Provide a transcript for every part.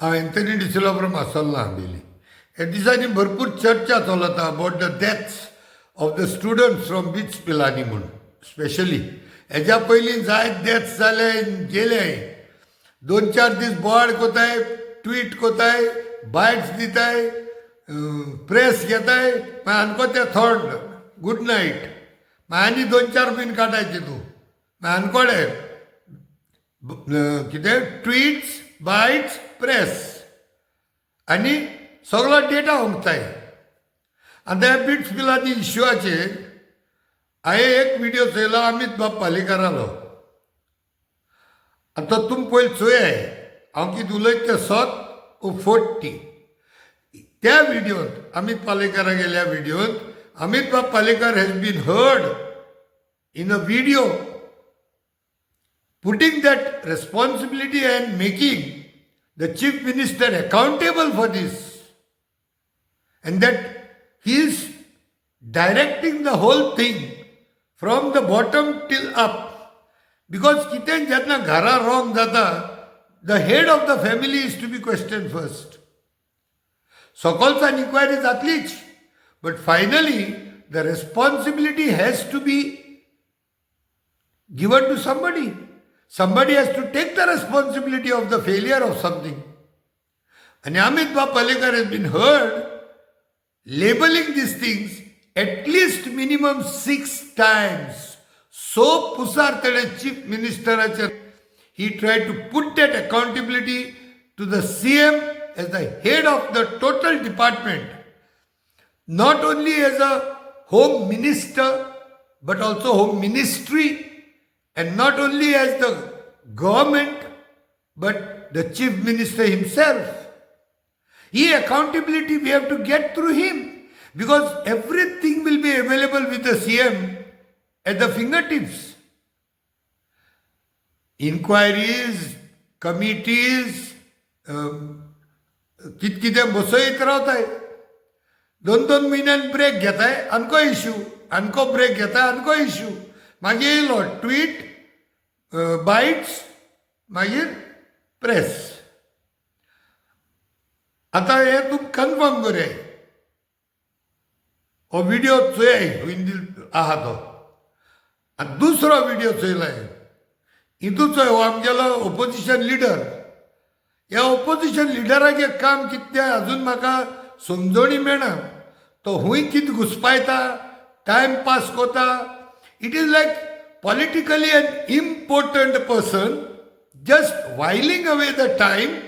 हांव Anthony D'Silva from आसोल्ला Ambelim. ह्या दिसांनी भरपूर चर्चा चलता about the deaths of the students from BITS Pilani म्हूण. स्पेशली हेज्या पयलीं जायत डेथ्स जाले, गेले. दोन चार दीस बोवाळ कोताय, ट्वीट कोताय, बायट्स दिताय, प्रेस घेताय, मागीर आनको ते थंड, गुड नायट. मागीर आनी दोन चार म्हयने काडायचे तूं, मागीर आनकोडे कितें ट्विट्स, बायट्स, प्रेस आनी सगलो डेटा उमताय. आतां ह्या बिट्स पिलानी इश्यूआचेर हांवें एक विडियो चोयलो अमित बाब पालेकारालो. आतां तुमी पयलीं चोयाय, हांव कितें उलयता तें सत वो फट ती. त्या विडियोंत, अमित पालेकारा गेल्या विडियोंत, अमित बाब Palekar has been heard in a video putting that responsibility and making the chief minister accountable for this and that he is directing the whole thing from the bottom till up, because कितें जेन्ना घरा wrong जाता, the head of the family is to be questioned first. सकलच्यान inquiry जातलीच, but finally the responsibility has to be given to somebody. Somebody has to take the responsibility of the failure of something. And Amit Bab Palekar has been heard labeling these things at least minimum six times. So पुसार तेणे chief ministerाचेर he tried to put that accountability to the CM as the head of the total department, not only as a home minister but also home ministry, and not only as the government but the chief minister himself. He accountability we have to get through him, because everything will be available with the CM at the fingertips. Inquiries, committees, कित कितें बसयत रावताय. दोन दोन म्हयन्यान break घेताय, आमको issue, आमको break घेताय, आमको इश्यू. मागीर येयलो ट्वीट, बायट्स, मागीर प्रेस. आतां हें तूं कन्फर्म करया, हो विडियो चोयाय हिंदी आहा तो. आनी दुसरो विडियो चोयला, हितू चोय, हो आमगेलो ओपोजिशन लिडर. ह्या ओपोजिशन लिडराचें काम कितें तें अजून म्हाका समजणी मेळना. तो हुंय कितें घुसपायता, टायम पास कोता. It is like politically an important person just whiling away the time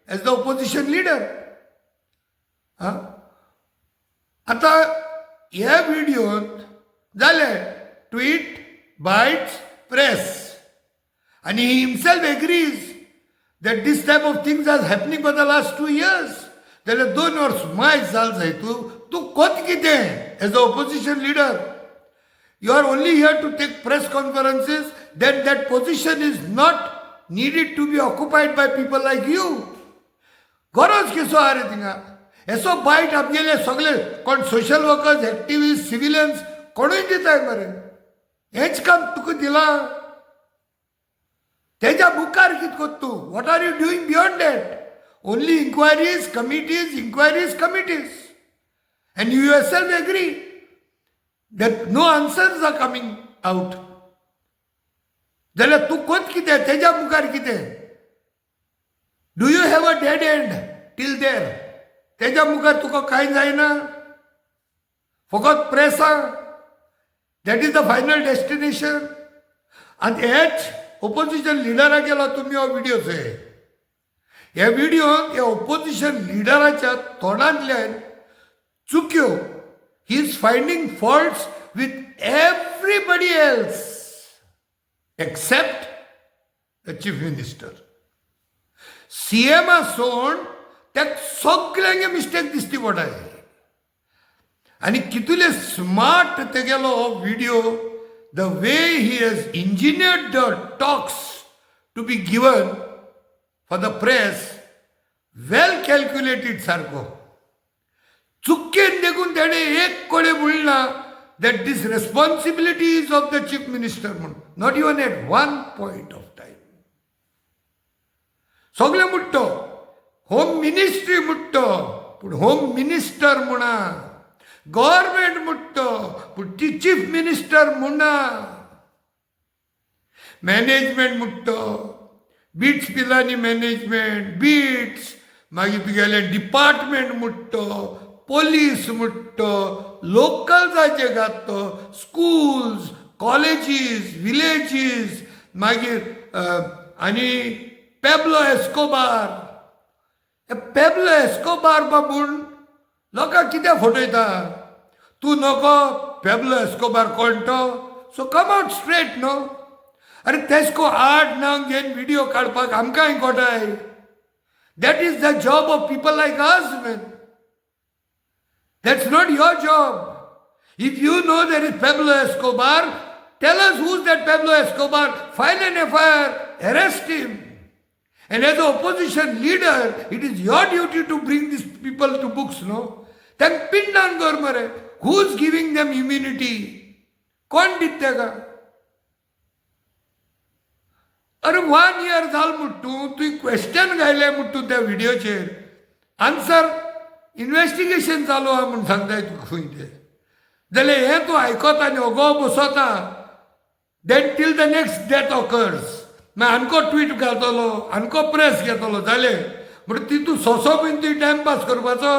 as the opposition leader. आं, आतां ह्या विडियोंत जालें ट्वीट, बायट्स, प्रेस, आनी he himself agrees that this type of things are happening for the last 2 years. जाल्यार दोन वर्स मायज जाल जाय तूं तूं कोत कितें as a opposition leader? You are only here to take press conferences, then that position is not needed to be occupied by people like you. गरज कसो आहा रे थिंगा येसो बायट? आमगेले सगळे कोण सोशल वर्कर्स, एक्टिविस्ट, सिविलियन्स कोणूय दिताय मरे. हेंच काम तुका दिलां? तेज्या मुखार कितें कोत्ता तूं? What are you doing beyond that? Only inquiries, committees, inquiries, committees, and you yourself agree that no answers are coming out. जाल्यार तूं कोत कितें तेज्या मुखार कितें? Do you have a dead end till there? तेज्या मुखार तुका कांय जायना, फकत प्रेसां, that is the final destination. आनी हेच ओपोजिशन लिडरा गेलो तुमी हो विडियो चोय. ह्या विडियोन ह्या ओपोजिशन लिडराच्या तोंडांतल्यान चुक्यो, he is finding faults with everybody else except the chief minister. सीएमा सोड त्या सगल्यांगे मिस्टेक दिसती पडाय. आनी कितले स्मार्ट तेगेलो हो video, the way he has engineered the talks to be given for the press, well calculated सारको. चुक्केन देखून तेणें एक कडेन म्हणना that this responsibility is of the chief minister म्हूण, not even at one point of time. सगळें म्हणटा, home ministry म्हणटा तो, पूण होम मिनिस्टर म्हणा. गव्हर्मेंट म्हणटा तो, पूण ती चीफ मिनिस्टर म्हणा. मॅनेजमेंट म्हणटा तो, बिट्स पिलानी मॅनेजमेंट, बिट्स, मागीर तुगेलें डिपार्टमेंट म्हणटा तो, पोलीस म्हणटा तो, लोकल्साचे घात तो, स्कुल्स, कॉलेजीस, विलेजीस, मागीर आनी पेब्लो एस्कोबार. हे पेब्लो एस्कोबार बाबून लोकांक कित्याक फटयता? तूं नको पेब्लो एस्कोबार कोण तो, सो कम आवट स्ट्रेट न्हू. अरे तेसको आड नांव घेवन विडियो काडपाक आमकांय कोटाय. That is the job of people like us man. That's not your job. If you know there is Pablo Escobar, tell us who is that Pablo Escobar, file an FIR, arrest him. And as a opposition leader, it is your duty to bring these people to books, no? तांकां पिंडान कर मरे. Who is giving them immunity? कोण दिता ताका? अरे 1 year जाल म्हूण तूं, तुवें क्वेश्चन घायलें म्हूण तूं त्या विडियोचेर आन्सर इन्वेस्टिगेशन चालू आहा म्हूण सांगताय तुका खंय तें. जाल्यार हें तूं आयकता आनी ओगो बसता. Then till the next death occurs. मागीर आमको ट्वीट घालतलो, आमको प्रेस घेतलो, जालें. म्हणटा तितू सोंसो बीन तुवें टायमपास करपाचो.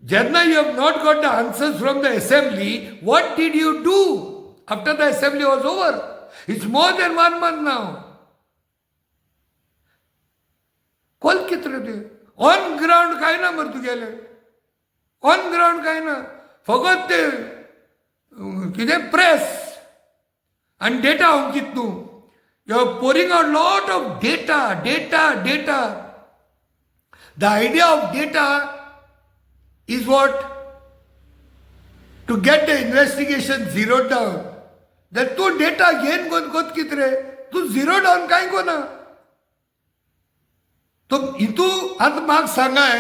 जेन्ना you have not got the answers from the assembly, what did you do after the assembly was over? It's more than 1 month now. कोल कितले तुवें ऑन ग्रावंड कांय ना मरे तुगेलें, ऑन ग्रावंड कांय ना, फकत ते कितें प्रेस आनी डेटा अंकीत तूं. You are pouring out lot of data, data, data. The idea of data is what? To get the investigation zero down. जाल्यार तूं डेटा घेन कोन कोत कितें रे, तूं झिरो डावन कांय कोना. तो हितू आतां म्हाका सांगाय,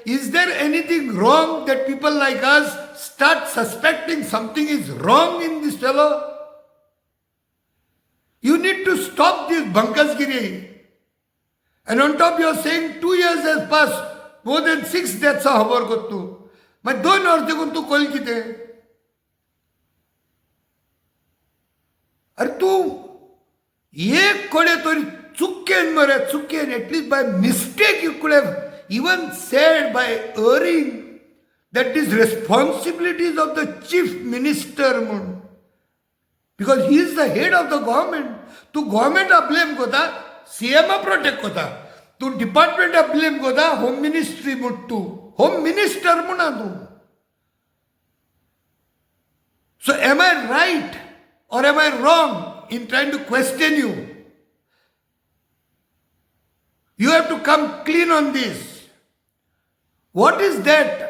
is there anything wrong that people like us start suspecting something is wrong in this fellow? You need to stop this बंकसगिरी. And on top you are saying 2 years has pass, more than 6 डेथ्सां खबर कोत तूं. मागीर 2 वर्स देखून तूं कोल कितें? अरे तूं एक कडेन तरी चुकेन मरे, चुकेन, at least by mistake you could have even said by erring that is responsibilities of the chief minister म्हूण, because he is the head of the government. तूं गव्हर्मेंटाक ब्लेम कोता, सीएमा प्रोटेक्ट कोता, तूं डिपार्टमेंटाक ब्लेम कोता, होम मिनिस्ट्री म्हूण तूं home minister म्हणा तूं. So am I right or am I wrong in trying to question you? You have to come clean on this. What is that?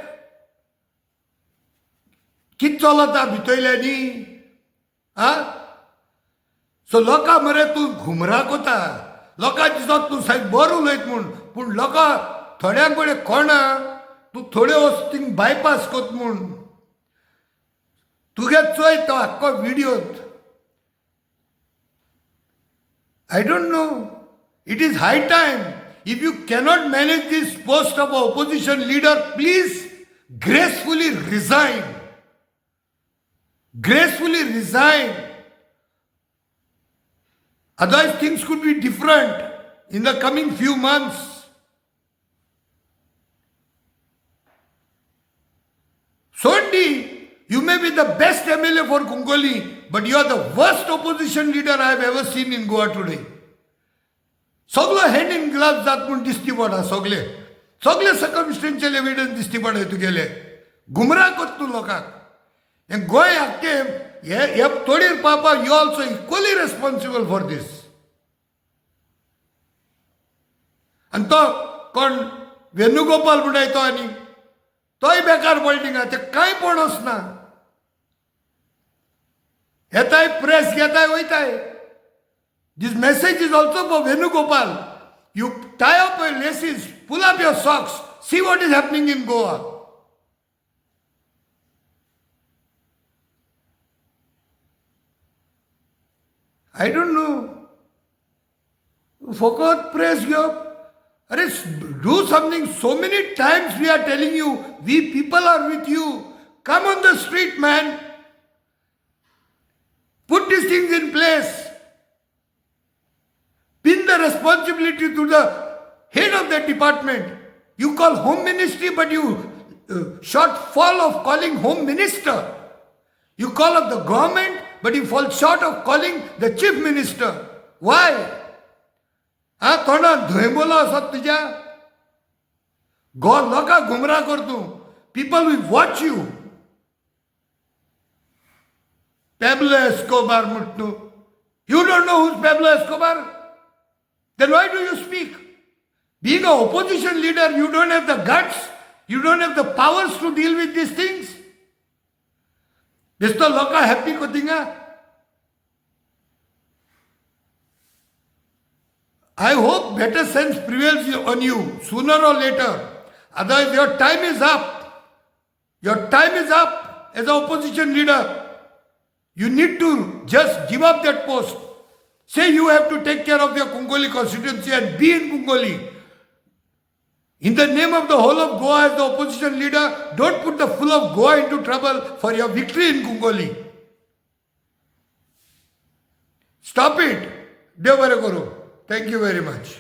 कितें चलता भितरल्यांनी? आं, सो लोकां मरे तूं घुमरा कोता, लोकां दिसत तूं सारकें बरो उलयत म्हूण, पूण लोकां थोड्यां कडेन कोणा तूं थोड्यो वस्तू बायपास कोत म्हूण. तुगे चोय तो आख्खो विडियोत. I don't know. It is high time. If you cannot manage this post of opposition leader, please gracefully resign. Gracefully resign. Otherwise things could be different in the coming few months. Sondi, you may be the best MLA for Cuncolim, but you are the worst opposition leader I have ever seen in Goa today. सगलो hand in gloves जात म्हूण दिश्टी पडा, सगले सगले सर्कमस्टेन्शियल evidence दिश्टी पडा तुगेले. गुमराह कोत तूं लोकांक. हें गोंय आख्खें हे तोडीर पावपाक you also equally responsible for this. आनी तो कोण वेणुगोपाल म्हणटाय तो आनी तोय बेकार पडली, ते कांय पणस ना. येताय प्रेस घेताय वयताय. This message is also for Venugopal. You tie up your laces, pull up your socks, see what is happening in Goa. I don't know. फकत प्रेस घेवप. अरे do something. So many times we are telling you, we people are with you. Come on the street, man. Put these things in place. Pin the responsibility to the head of that department. You call home ministry, but you shortfall of calling home minister. You call up the government, but you fall short of calling the chief minister. Why? हा तोंडात धंय आसात तुज्या गो लोकांक गुमराह कर तूं. People will watch you. Pablo Escobar म्हण तूं. You don't know who's Pablo Escobar? Then why do you speak? Being an opposition leader, you don't have the guts, you don't have the powers to deal with these things. बेस्तो लोकां happy कोतिंगा. I hope better sense prevails on you sooner or later. Otherwise, your time is up. Your time is up as an opposition leader. You need to just give up that post. Say you have to take care of your Cuncolim constituency and be in Cuncolim. In the name of the whole of Goa as the opposition leader, don't put the full of Goa into trouble for your victory in Cuncolim. Stop it. Dev बरें करूं. Thank you very much.